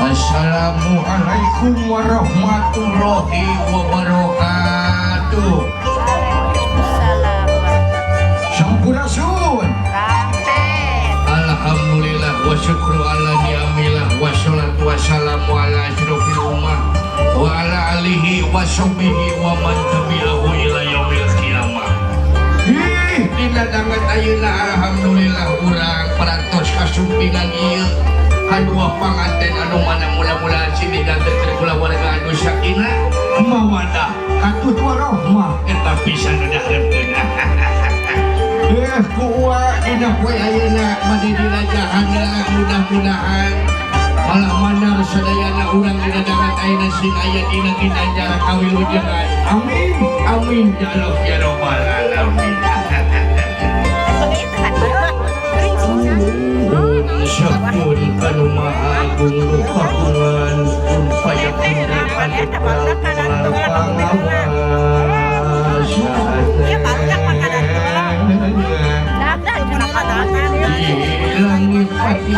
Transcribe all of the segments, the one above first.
Assalamualaikum warahmatullahi wabarakatuh. Waalaikumsalam. Sampurasun. Rampes. Alhamdulillah wa syukru ala ni'amillah wa salatu wassalamu ala asyrofil ummah wa ala alihi wa sahbihi wa man tabi'ahu ila yaumil qiyamah. Ih, dina danget ayeuna alhamdulillah urang parantos kasumpingan ieu kadua panganten anu mana mula-mula sini ganten kulawarga anu sakinah mawadah katut warahmah eta pisan nu diharepkeun. Ku uwa dina poe ayeuna bade dirajahan, mudah-mudahan malah mandar sadayana urang dina danget ayeuna sing aya dina ginanjar kawilujengan. Amin amin ya Allah ya rabbal alamin. Syakun kanu maha agung nu kagungan kun fayakun anu pangawas. Di langit pati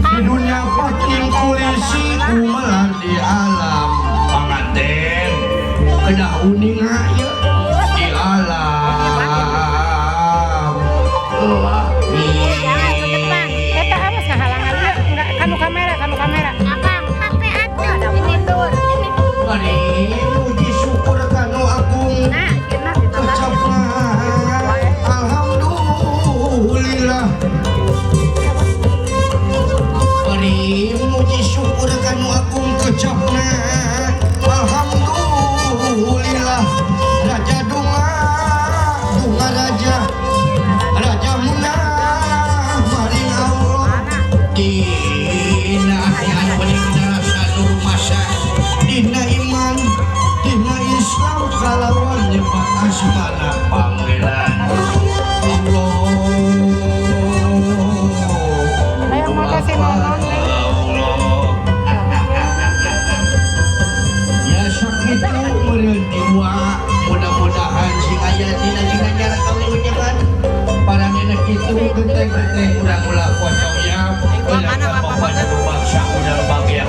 di dunia paking kulisi gumelar di alam panganten kedah uning ieu di alam Jangan ke depan. Eta awas ngahalangan ieu enggak kanu kamera, kanu kamera. Akang, HP atuh. Ada mundur. Ini. Bari muji syukur kanu agung Nah, kita kecapna alhamdulillah. Bari muji syukur kanu agung kecapna alhamdulillah. Raja dunga dunga raja raja munah maring Allah dina ati anu paling rasa nur masa dina iman dina Islam kalawan nyebat asmana Pangeran Allah. Ayo mata si Nonon nih. Allah ya sakitu meureun diwa, mudah-mudahan sing aya dina ginanjar kawilujengan para nenek kitu genteng-genteng urang ulah pocong ya pokoknya bangsa urang bagian.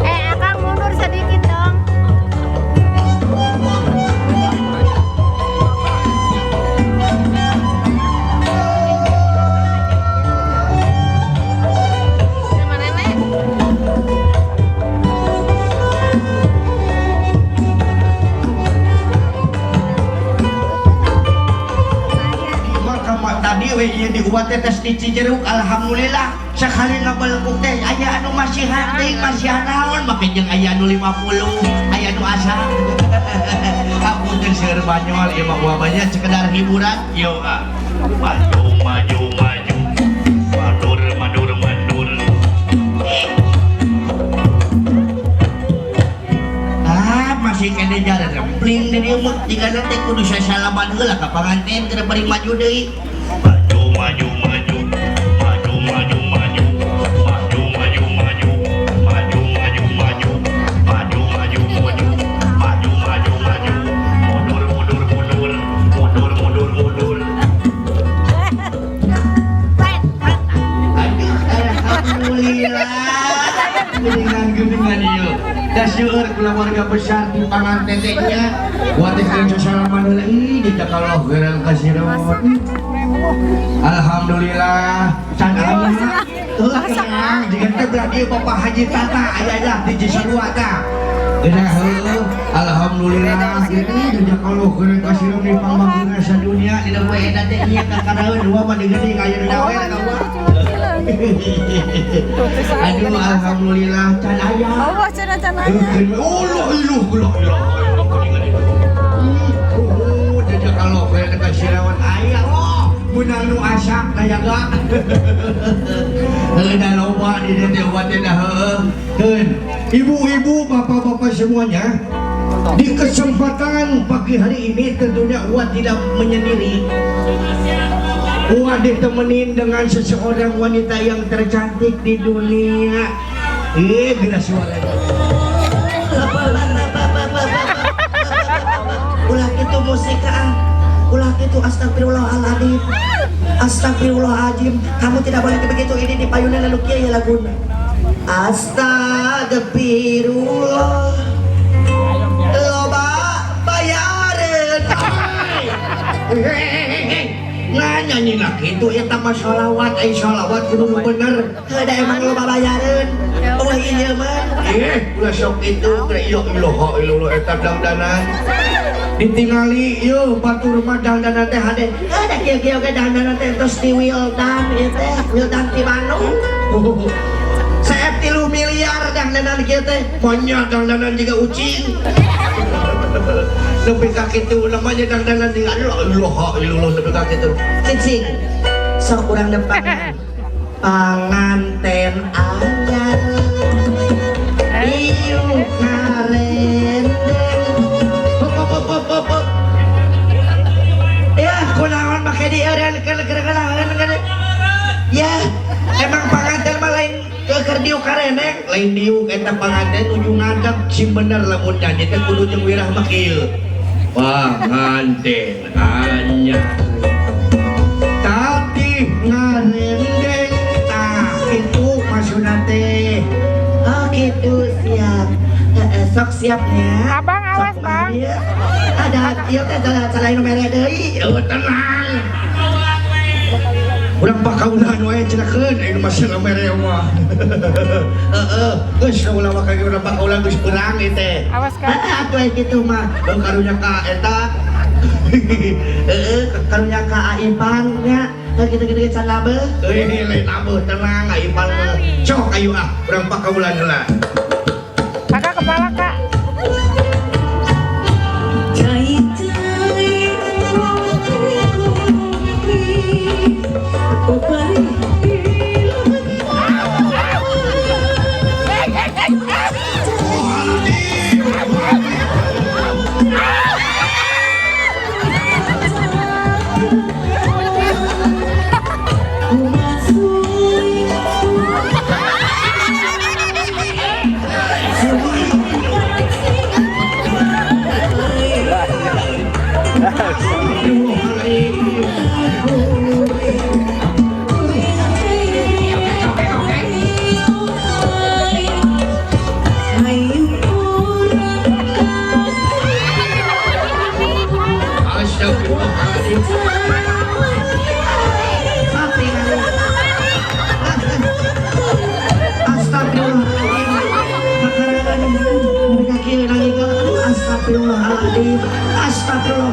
Eh, Akang mundur sedikit dong. Sama nenek. Maka tadi we ieu diubat teh tes di Cijeruk, alhamdulillah sekali ngabelkuk teh aya anu masihan teh masihan naon make jeung aya anu 50 aya anu asa. Apunten seueur banyol ieu mah banyak sekedar hiburan yo ah. Maju maju maju mandur mandur mandur ah masih kene jalan rempling di dieu mah tinggal teh kudu sasalaman heula ka panganten keur bari maju deui. Maju maju maju maju maju maju maju maju maju maju maju maju maju maju maju maju maju maju mundur mundur mundur mundur mundur mundur. Aduh, alhamdulillah geningan geningan ieu. Da seueur keluarga besar di panganten teh nya. Wa teh keur sasalaman heula ih dijakallah gerang ka sirot. Alhamdulillah can aya. Heuh tenang, jika teh berarti Bapak Haji Tata aya dah di Cisarua tah. Geuna heueuh, alhamdulillah ini jajakallah gerang ka sirot di pangbangunan sadunia dina poe eta teh nya kakaraeun dua mah digeuning aya nu dawer ka gua. Aduh alhamdulillah can aya. Oh, can aya. Allah iluh iluh iluh. Oh, jajakallah gerang ka sirot aya oh. Menang nu asak dayaga. Heuh da loba di dieu teh ubat teh dah heueuh. Keun ibu-ibu, bapak-bapak semuanya, di kesempatan pagi hari ini tentunya Uwa tidak menyendiri. Uwa ditemenin dengan seseorang wanita yang tercantik di dunia. Geura suaranya. Ulah kitu musik ah. Ulah kitu astagfirullahaladzim. Astagfirullahaladzim. Kamu tidak boleh begitu, ini di payunan lalu kieu ya laguna. Astagfirullah. Loba bayareun. Nah nyanyi lah kitu eta mah sholawat, ai sholawat kudu nu bener. Heuh da emang loba bayareun. Eueuh ieu mah. Ulah sok kitu geura ieu iloha iloh eta dangdanan. Ditingali ieu batur mah dangdanan teh hade. Heuh da kieu-kieu ge dangdanan teh tos di Wildan ieu teh, Wildan ti Bandung. Saep 3 miliar dangdanan kieu teh. Monya dangdanan jiga ucing. Nepi ka kitu namanya dangdanan jiga iloha iloh nepi ka kitu. Cicing. Sok urang depan. Panganten anyar. Ieu karendeng. Hop hop hop hop hop. Ya, kunaon make dieureun keur. Ya, emang panganten mah lain keur diuk kareneng, lain diuk eta panganten nuju ngadeg sing bener lamun nyanyi teh kudu jeung wirah mah kieu. Panganten anyar. Tapi ngarendeng tah kitu maksudna teh. Oh gitu siap. Sok siapnya. Abang awas Sok bang. ieu. Ada ieu teh salah nu mere deui. Eueuh tenang. Urang pakaulan wae cenahkeun aya nu masalah mere mah. Heeh, geus ulah mah ka urang pakaulan geus perang ieu teh. Awas kak. Heeh atuh aya kitu mah. Heuh karunya ka eta. Heeh karunya ka Aipan nya. Heuh kitu-kitu ge can labeuh. Euy lain labeuh tenang Aipan mah. Sok ayo ah urang pakaulan heula. Kakak kepala kak. Astagfirullahaladzim. Astagfirullahaladzim. Astagfirullah.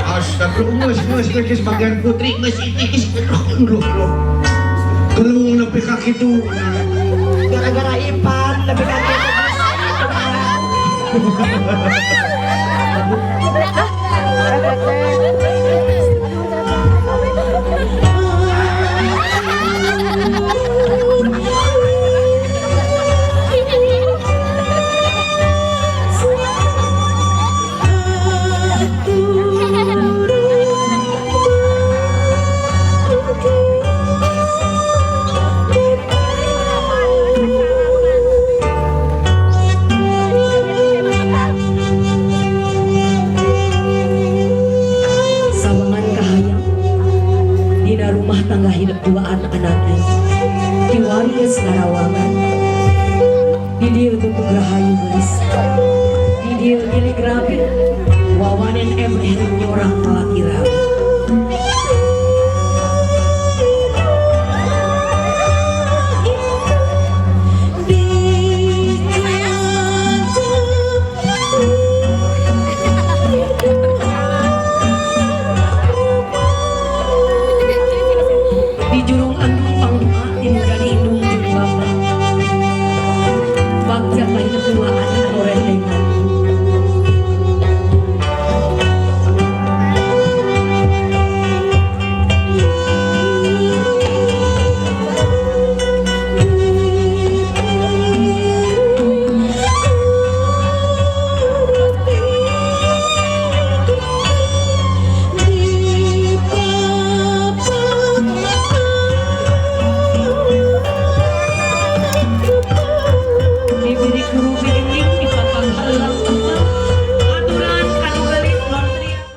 Astagfirullah, geus geus geus bagian putri geus iki geus loh loh. Gelung nepi ka kitu. Gara-gara Ipan nepi ka kitu. duaan anakna. Kiwari geus ngarawangan. Di dieu tepuk rahayu geulis. Di dieu gilig rapi.